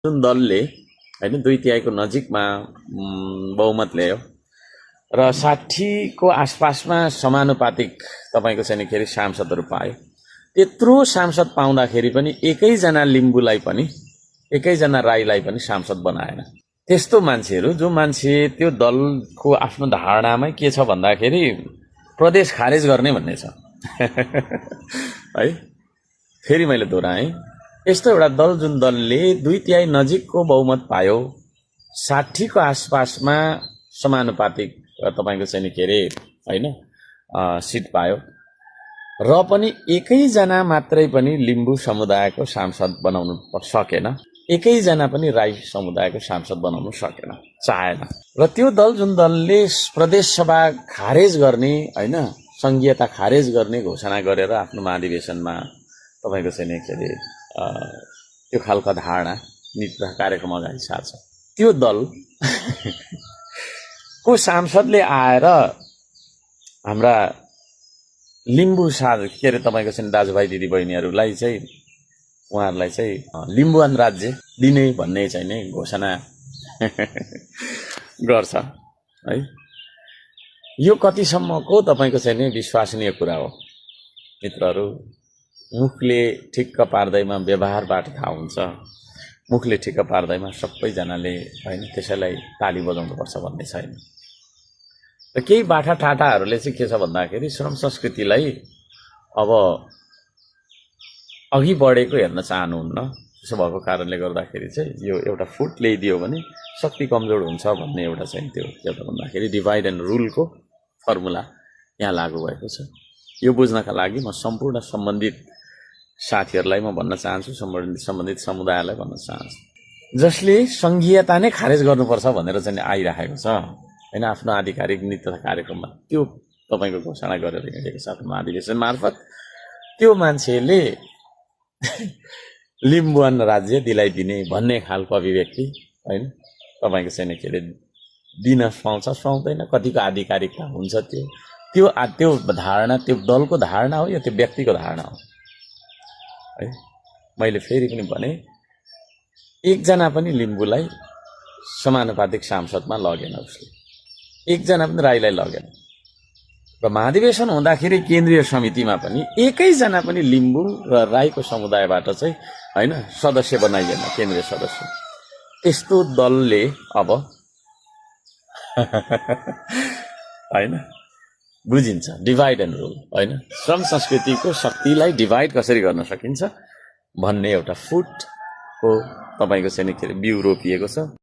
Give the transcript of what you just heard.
जुन दलले हैन 2/3 को नजिकमा बहुमत ल्यायो र 60 को आसपासमा समानुपातिक तपाईको चाहिँ नि सांसदहरू पायो। त्यत्रो सांसद पाउँदाखेरि पनि एकैजना लिम्बुलाई पनि एकैजना राईलाई पनि सांसद बनाएन। त्यस्तो मान्छेहरू जो मान्छे त्यो दलको आफ्नो धारणामै के छ भन्दाखेरि प्रदेश खारेज गर्ने भन्ने छ है। फेरि मैले दोहोऱ्याएँ, यस्तो एउटा दल जुन दलले 2/3 नजिकको बहुमत पायो, 60 को आसपासमा समानुपातिक तपाईको चाहिँ नि हैन सिट पायो र पनि एकैजना मात्रै पनि लिम्बू समुदायको सांसद बनाउन सकेन, एकैजना पनि राई समुदायको सांसद बनाउन सकेन, चाहेन। र त्यो दल जुन दलले प्रदेश सभा खारेज गर्ने हैन संघीयता खारेज गर्ने घोषणा गरेर आफ्नो महाधिवेशनमा तपाईको चाहिँ नि त्यो खालको धारणा नीति कार्यक्रम अगाडि सार्छ, त्यो दल को सांसदले आएर हाम्रा लिम्बू तपाईको चाहिँ दाजुभाइ दिदीबहिनीहरूलाई चाहिँ उहाँहरूलाई चाहिँ लिम्बुवान राज्य दिने भन्ने चाहिँ नि घोषणा गर्छ है। यो कतिसम्मको तपाईको चाहिँ नि विश्वसनीय कुरा हो मित्रहरू। मुखले ठिक्क पार्दैमा व्यवहारबाट थाहा हुन्छ, मुखले ठिक्क पार्दैमा सबैजनाले हैन त्यसैलाई ताली बजाउनुपर्छ भन्ने छैन। र केही बाठा टाटाहरूले चाहिँ के छ भन्दाखेरि श्रम संस्कृतिलाई अब अघि बढेको हेर्न चाहनुहुन्न। त्यसो भएको कारणले गर्दाखेरि चाहिँ यो एउटा फुट ल्याइदियो भने शक्ति कमजोर हुन्छ भन्ने एउटा चाहिँ त्यो के भन्दाखेरि डिभाइड एन्ड रुलको फर्मुला यहाँ लागू भएको छ। यो बुझ्नका लागि म सम्पूर्ण सम्बन्धित साथीहरूलाई म भन्न चाहन्छु, सम्बन्धित समुदायलाई भन्न चाहन्छु, जसले संघीयता नै खारेज गर्नुपर्छ भनेर चाहिँ आइरहेको छ हैन आफ्नो आधिकारिक नीति तथा कार्यक्रममा, त्यो तपाईको घोषणा गरेर हिँडेको छ महाधिवेशन मार्फत। त्यो मान्छेले लिम्बुवान राज्य दिलाइदिने भन्ने खालको अभिव्यक्ति हैन तपाईको चाहिँ नि दिन पाउँछ पाउँदैन, कतिको आधिकारिकता हुन्छ त्यो धारणा त्यो दलको धारणा हो या त्यो व्यक्तिको धारणा हो है। मैले फेरि पनि भने एकजना पनि लिम्बूलाई समानुपातिक सांसदमा लगेन, उसले एकजना पनि राईलाई लगेन। र महाधिवेशन हुँदाखेरि केन्द्रीय समितिमा पनि एकैजना पनि लिम्बू र राईको समुदायबाट चाहिँ हैन सदस्य बनाइएन, केन्द्रीय सदस्य। त्यस्तो दलले अब हैन बुझिन्छ डिभाइड एन्ड रुल हैन श्रम संस्कृतिको शक्तिलाई डिभाइड कसरी गर्न सकिन्छ भन्ने एउटा फुटको तपाईको चाहिँ नि बिउ रोपिएको छ।